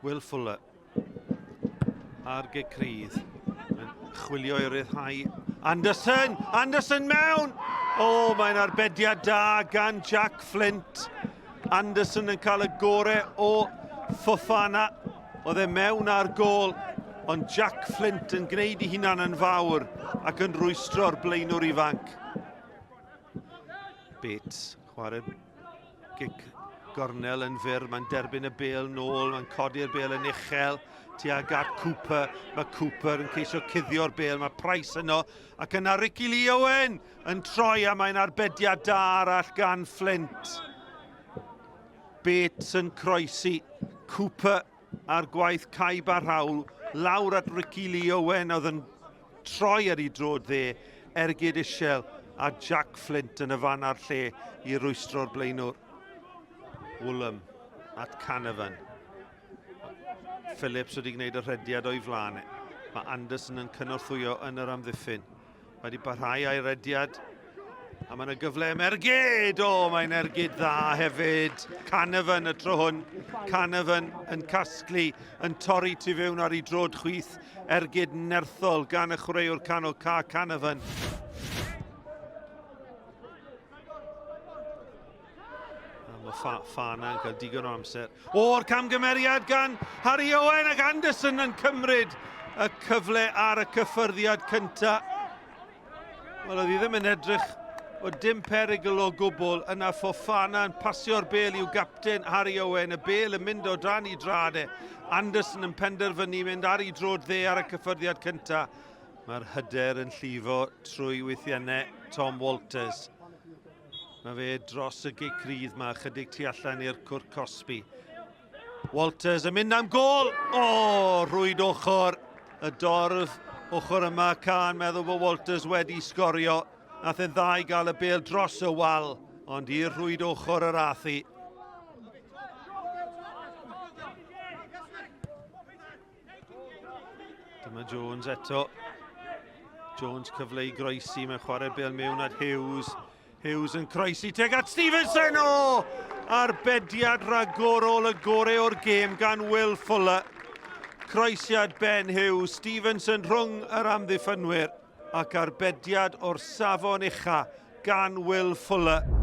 Will Fuller ar gic rydd. Yn chwilio i ryddhau Anderson! Anderson mewn! O, oh, mae'n arbediad da gan Jack Flint. Anderson yn cael y gore o Fofana. Oedd e mewn ar gôl, ond Jack Flint yn gwneud ei hunan yn fawr ac yn rwystro'r blaenwr ifanc. Bates, chwarae gic gornel yn fyr, mae'n derbyn y bêl nôl, mae'n codi'r bêl yn uchel tuag at Cooper. Mae Cooper yn ceisio cuddio'r bêl, mae Price yno, ac yna Ricky Lee Owen yn troi a mae'n arbediad da arall gan Flint. Bates yn croesi, Cooper ar gwaith Kai Barhawl, lawr at Ricky Lee Owen oedd yn troi ar ei drod dde, ergyd isel a Jack Flint yn y fan a'r lle i rwystro'r blaenwr. Woolham at Canavan. Phillips wedi gwneud y rhediad o'i flaen. E. Mae Anderson yn cynorthwyo yn yr amddiffyn. Mae wedi parhau a'i rediad. A mae yna gyfle am ergyd! O, mae'n ergyd dda hefyd. Canavan y tro hwn. Canavan yn casglu, yn torri tu fewn ar ei drod chwith. Ergyd nerthol gan y chwaraewr canol ca Canavan. A mae Ffa, Ffana yn cael digon o amser. O'r camgymeriad gan Harry Owen ac Anderson yn cymryd y cyfle ar y cyffyrddiad cyntaf. Wel, oedd hi ddim yn edrych o dim perygl o gwbl. Yna Fofana yn pasio'r bel i'w gapten Harry Owen. Y bel yn mynd o dan i drad e. Anderson yn penderfynu mynd ar ei drod dde ar y cyffyrddiad cyntaf. Mae'r hyder yn llifo trwy wythiennau Tom Walters. Mae fe dros y gic rydd ma, chydig tu allan i'r cwrt cosbi. Walters yn mynd am gol! O, oh, rhwyd ochr y dorf ochr yma. Can meddwl bod Walters wedi sgorio. Nath e'n dda i gael y bel dros y wal, ond i'r rhwyd ochr yr ath hi. Dyma Jones eto. Jones cyfle i groesi, mae'n chwarae'r bel mewn at Hughes. Hughes yn croesi teg at Stevenson! O! Arbediad rhagorol y gore o'r gêm gan Will Fuller. Croesiad Ben Hughes, Stevenson rhwng yr amddiffynwyr ac arbediad o'r safon ucha gan Will Fuller.